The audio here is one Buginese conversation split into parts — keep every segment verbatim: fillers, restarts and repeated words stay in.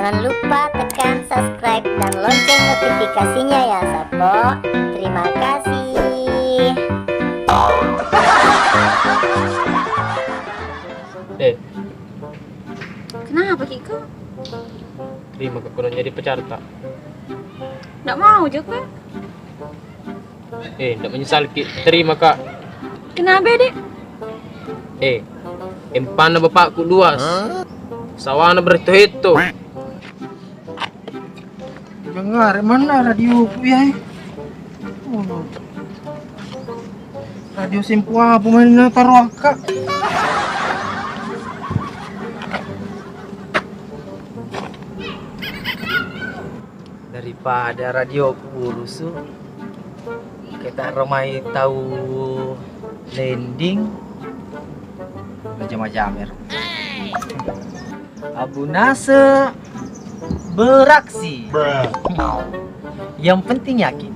Jangan lupa tekan subscribe dan lonceng notifikasinya ya, Sappo. Terima kasih. Eh, kenapa, Kiko? Terima ke kono jadi pacarta. Ndak mau, Joko. Eh, ndak menyesal ki terima, Kak. Kenapa, Dek? Eh, empanna bapakku luas. Sawana berhetto-hetto. Dengare manna radioku ya, eh. Oh. Radio Sempu apa mana taro akka? Daripada radioku urusu, kita romai tau lending, majama-jamer. Abu Nase beraksi. Yang penting yakin.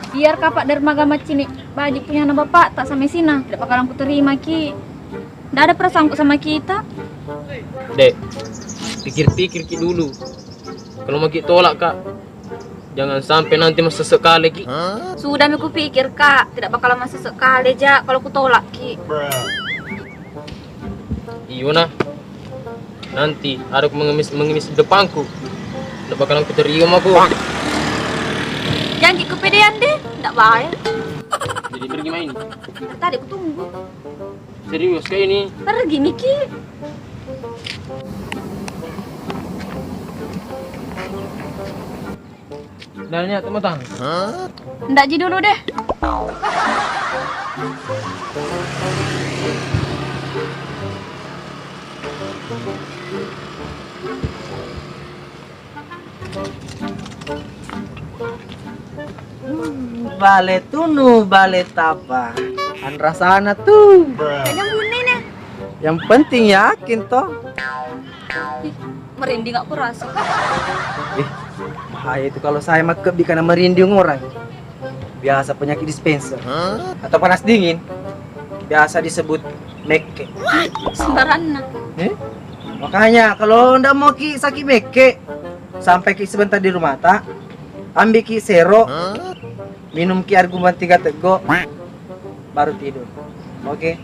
Biar kapak dermaga maccini baju punya anak bapak tak sama sina, tidak bakalan kuterima ki. Tidak ada perasaanku sama kita. Dek, pikir-pikir ki dulu. Kalau mau ki tolak, Kak, jangan sampai nanti masesek kale ki. Sudah mi kupikir, Kak, tidak bakalan masesek kale ja kalau kutolak ki. Iyo nah. Nanti ada mengemis mengemis di depanku. Tidak bakalan kuterima aku. Jangan ki kepedean deh, tidak baik. Jadi pergi main. Tadi aku tunggu. Serius kayak ini? Pergi Miki. Dalnya teman. Ndak ji dulu deh. Bale tunu, bale tapa. Anrasana tu. Kayaknya bunyi nih. Yang penting yakin toh. Ih, merinding aku rasa. Ih, bahaya itu kalau saya makkebbi karena merinding orang. Biasa penyakit dispenser atau panas dingin. Biasa disebut mekke. Sembaranna. Eh? Makanya kalau ndak mau ki sakit mekke, sampai ki sebentar di rumah ta, ambil ki sero, minum ki air gumban tiga tegok, baru tidur. Oke.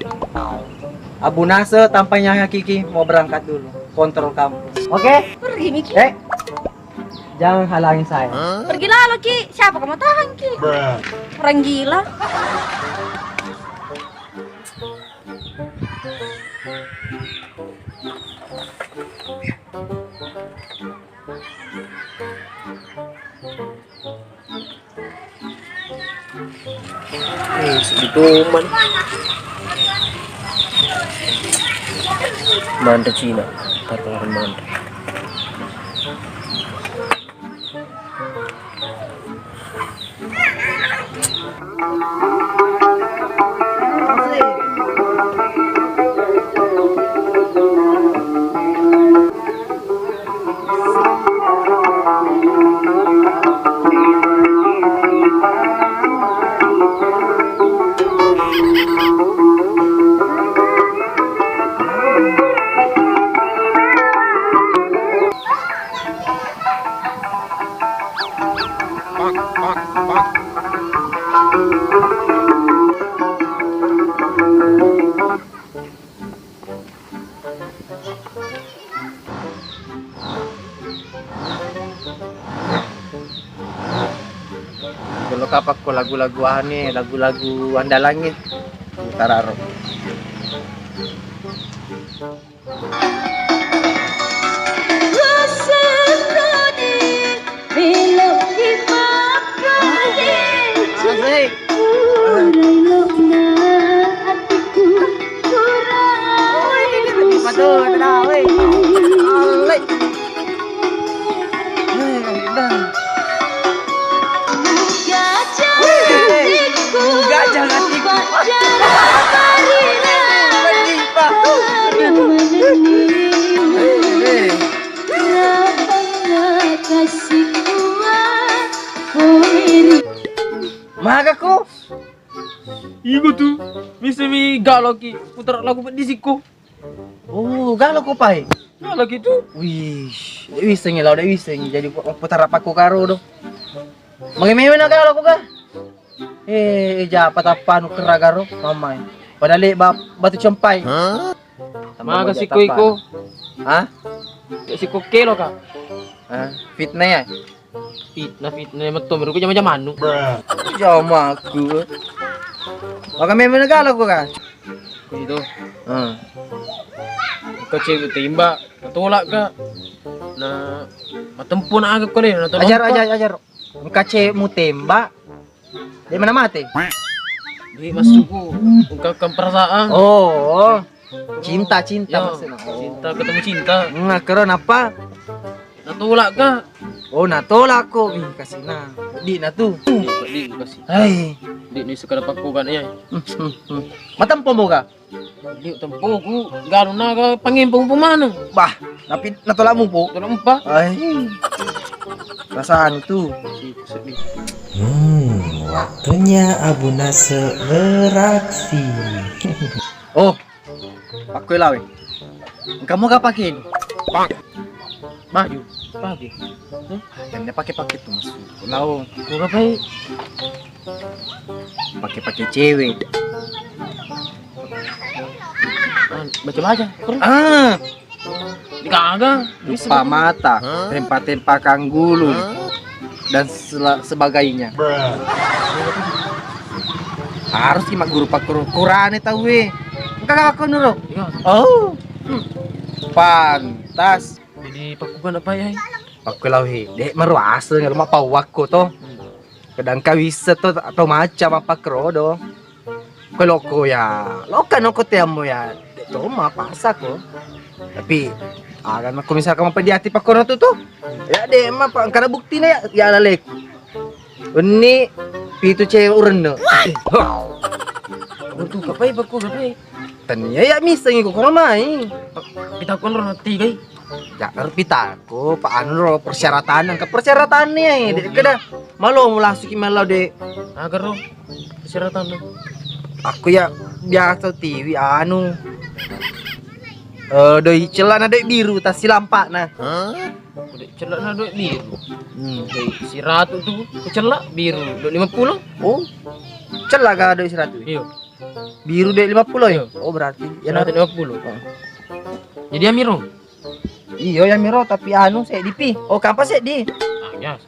Abu Nase tampaknya Kiki mau berangkat dulu kontrol kampus. Oke? Pergi Miki. Eh, jangan halangi saya. Pergi lalo ki. Siapa kamu tahan ki? Orang gila. Eh, sedih toman. Manre Cina, tarung manre. Jolo kapakko lagu-lagu ane, lagu-lagu andalangnge. Tararo. Asik. Gajah hatiku. Maga ko? Igo tu, bisa mi galoki putar lagu peddi sikko. Oh, galo ko pai. Galo gitu. Wih, de' wissengi lao, de' wissengi. Jadi pu-, putara pakko karo do. Magi mewe na galo ko ga? Eh, eja apa tappanu keraga ro, mamai. Padahal le ba-, batu cempai. Maga siko iko. Hah? Ya siko kelo ka. Hah? Fitnah ya? Fitnah, fitnah, metu meru ku jama-jamanu. Jamaku. Maka memang negara ku kan? Ku itu. Hmm. Kau cewek tembak, tolak ka. Nah, matempu na aga ko le, na tolak. Ajar, ajar, ajar. Engka cewek mu tembak. Dia mana mati? Di masukku, ungkapkan perasaan. Oh, oh. Cinta, cinta. Iya, maksudnya. Oh. Cinta ketemu cinta. Nah, kero napa? Natolak ka. Oh, natolak ko. Ih, kasina. Di na tu. Di, di, kasih. Hai. Di ni sekarang pakku kan ya. Hmm, hmm, hmm. Matempo mo ka? Di tempoku, galo naga pangempung pemana? Bah, tapi natolak mu po? Tolak empa. Ai. Perasaan itu. Sedih. Hmm, waktunya Abu Nasr beraksi. Oh, pakku lawe. Kamu gak pakai ini? Baju, pake. Hah? Yang dia pakai-pakai tuh, Mas. Lao. Gua ngapain? Pakai-pakai cewek. Ah, baca-baca. Terus? Ah, Ini kagak. Lupa mata, tempa-tempakan gulu, dan sela-, sebagainya. Harus ki magguru pakkuru-, kurane tauwe. Engka gak aku nuro? Iya. Oh. Hmm. Pantas. Jadi pakkukan apa ya? Pakku lauhi. Dek meruasa ngeruma pau wakku to. Hmm. Kadang kawisa to atau macam apa kerodo. Ko lokko ya, lokka noko teammo ya, de' to mapasako. Tapi aga makko misalkan mapeddi ati pakkono tu to. Ya de' mapa engkana buktina ya, ya laleku. Wenni pitu cewek urenne. Kamu tu kapai pakko kapai? Tania ya misengi ko kono mai. Kita kon ro tiga i. Ya, ero pitako, pa anu ro persyaratan, engka persyaratan ni, eh, de' keda. Malo mu langsung ki mellau de'. Aga ro persyaratan tu? Aku ya biasa tiwi anu. Eh, doi celana doi biru, tas silampa na. Hah? Doi celana doi biru. Hmm. Doi siratu tu, ku cella biru, doi lima puluh. Oh. Cella ka doi siratu? Iyo. Biru doi lima puluh ya? Iyo. Oh, berarti ya siratu lima puluh. Oh. Jadi Amiro. Iyo, ya miro, tapi anu seddi pi. Oh, kapa seddi? Ah, biasa.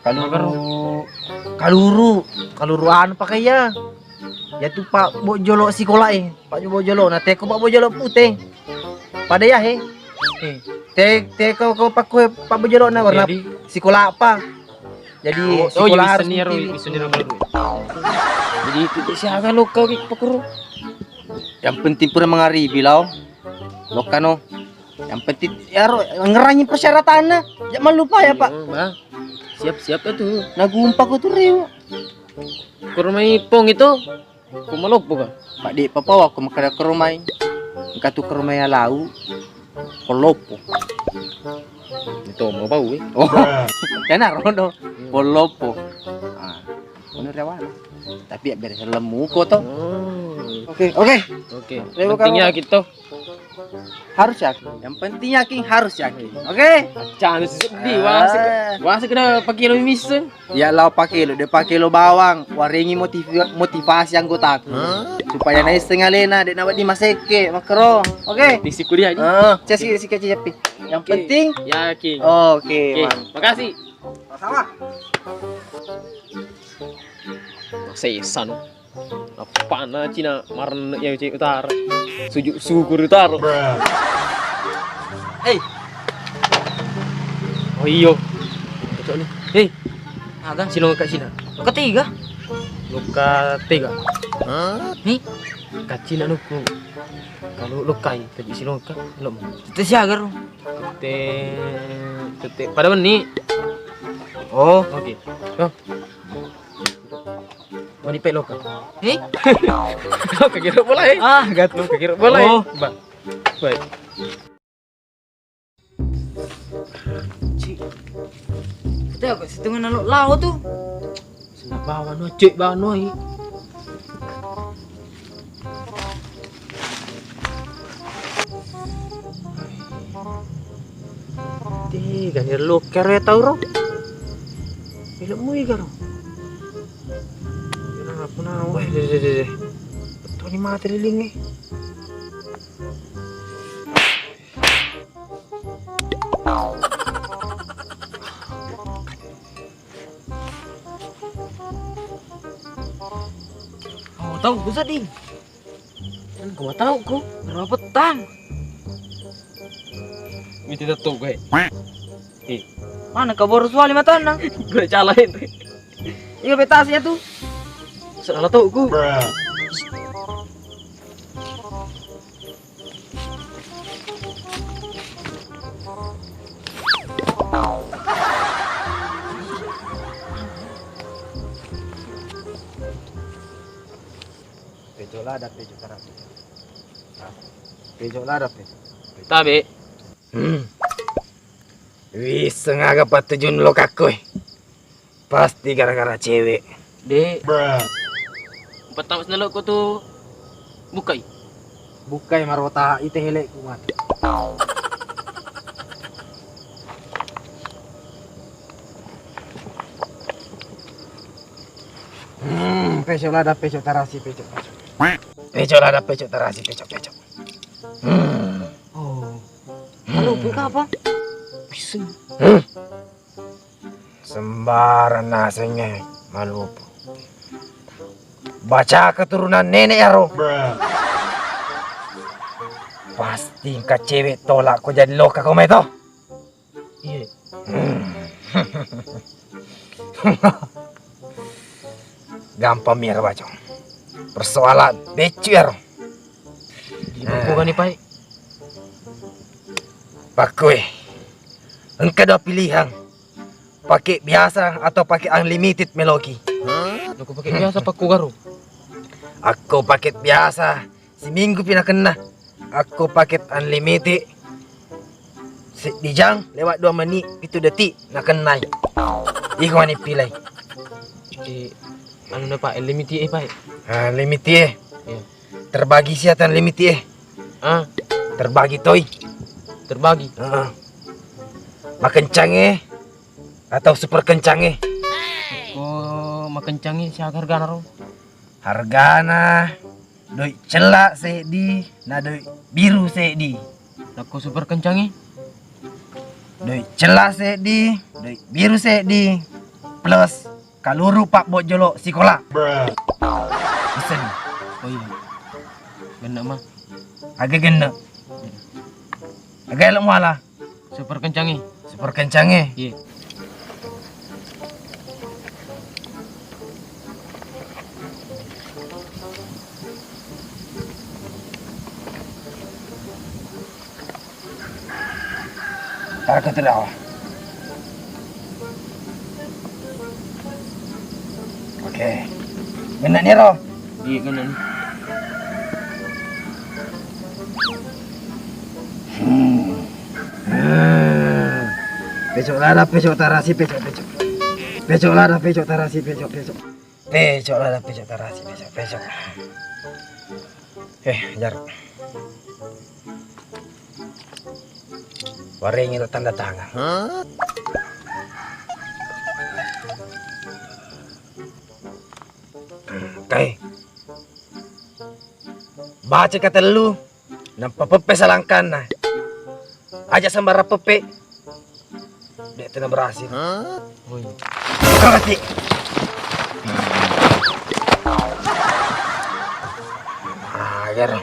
Kaluru, kaluru, kaluru anu pakai ya. Ya tu Pak Bojolo sikola eh. Pak Bojolo, na teko Pak Bojolo pute. Pada ya he. Eh, te, teko ko pakku Pak Bojolo na warna sikola apa? Jadi oh, sikola harus senior, senior baru. Jadi itu siaga lokka ki pakuru. Yang penting pura mengaribi lao. Lokka no. Yang penting ya ro ngerangi persyaratanna. Jangan lupa ya, Pak. Siap-siap itu. Nagumpa ko tu riu. Kurmai pong itu. Ko maloppo ka? Pak de' papawa ko makkeda ko romai. Engka tu ko romai alau. Ko loppo. Itu mau bau eh. Oh. Kena rodo. Ko loppo. Ah. Kono riawana. Tapi ya bere helm muko to. Oh. Oke, oke. Oke. Pentingnya gitu. Harus yakin. Yang penting yakin, harus yakin. Oke? Jangan sedih, wah. Wah, sekedar pakai lo miseng. Ya lao pakelo, de' pakelo bawang, warengi motivi-, motivasi anggotaku. Supaya naisseng alena, de' nawedding masekke, makkero. Oke? Di siku dia ni. Eh, cesi, cesi, cesi, cepi. Yang penting yakin. Oke, oke, man. Makasih. Sama-sama. Sesa no. Apana cina marenne ya cewek utara. Sujud syukur utara. Hei. Oh iyo. Cocok ni. Hei. Aga? Silong ka cina. Lokka tega. Lokka tega. Hah? Ni? Kacina nuku. Kalau lokkai, tapi silong ka, lo. Tete siaga ro. Tete, tete. Pada meni. Oh. Oke. Oh. Mani pe loka. Eh? Loka kira bola eh. Ah, gato. Loka kira bola eh. Oh. Ba. Baik. Cik. Kita kok setengah nalo lao tu. Sena bawa no, cek bawa no eh. Ih, gani lo kere tau ro. Ilmu iga ro. Kenapa nawa? Eh, deh, deh, deh, deh. Toni mate lilingi. Oh, tau ku sedih. Kan ku tau ku berapa petang. Miti tettu gue. Eh, mana kabor suali matanna? Gue calain. Iya, betas ya tuh. Salah tau ku. Pecok lada, pecok tarasi. Pecok lada, pecok. Tabe. Hmm. Wisseng aga pattujun lokakku, eh. Pasti gara-gara cewek. De. Pertama senelokku tuh bukai. Bukai marota ite helekku mati. Hmm, pecok lada, pecok tarasi, pecok, pecok. Pecok lada, pecok tarasi, pecok, pecok. Hmm. Oh. Malupu kapang? Piseng. Hmm. Sembarang nasengnge malupu. Baca keturunan nenek yaro. Pasti engka cewek tolak ko jadi loka ko mai to. Iya. Hmm. Gampang mi ero, Bacong. Persoalan beccu ero. Jadi pakkuga ni, Pai? Pakkue. Engka dua pilihan. Paket biasa atau paket unlimited meloki. Aku paket biasa pakkuga ro. Akko paket biasa, siminggu pi nakenna. Akko paket unlimited, seddi jang lewat dua menit pitu detik nakennai. Iko mani pilai. Eh, anu na, Pak, unlimited, eh, Pak. Ah, unlimited, eh. Iya. Terbagi sia tan unlimited, eh. Ah. Terbagi toi. Terbagi. Heeh. Makencang, eh, atau super kencang, eh. Oh, makencang, eh, siaga hargana ro? Hargana doi cella seddi, na doi biru seddi. Nakko super kencangi? Doi cella seddi, doi biru seddi, plus kaluru pabbojjolo sikola. Isseng. Oh iya. Genne ma. Aga genne. Aga elo muala. Super kencangi. Super kencangi. Iya. Tarka tu dah. Oke. Genne ni ro. Iya, genne ni. Hmm. Hmm. Pecok lada, pecok tarasi, pecok, pecok. Pecok lada, pecok tarasi, pecok, pecok. Pecok lada, pecok tarasi, pecok, pecok. Eh, jar. Warengi lo tanda tangan. Kai. Baca katellu, nampa peppe salangkanna. Aja sembarang peppe. Dek tena berhasil. Woi. Kau mati. Ah, jar.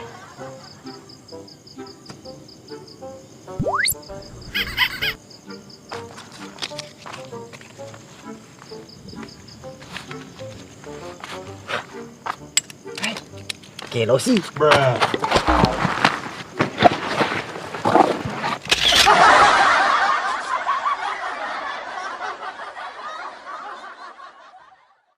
Kelosi.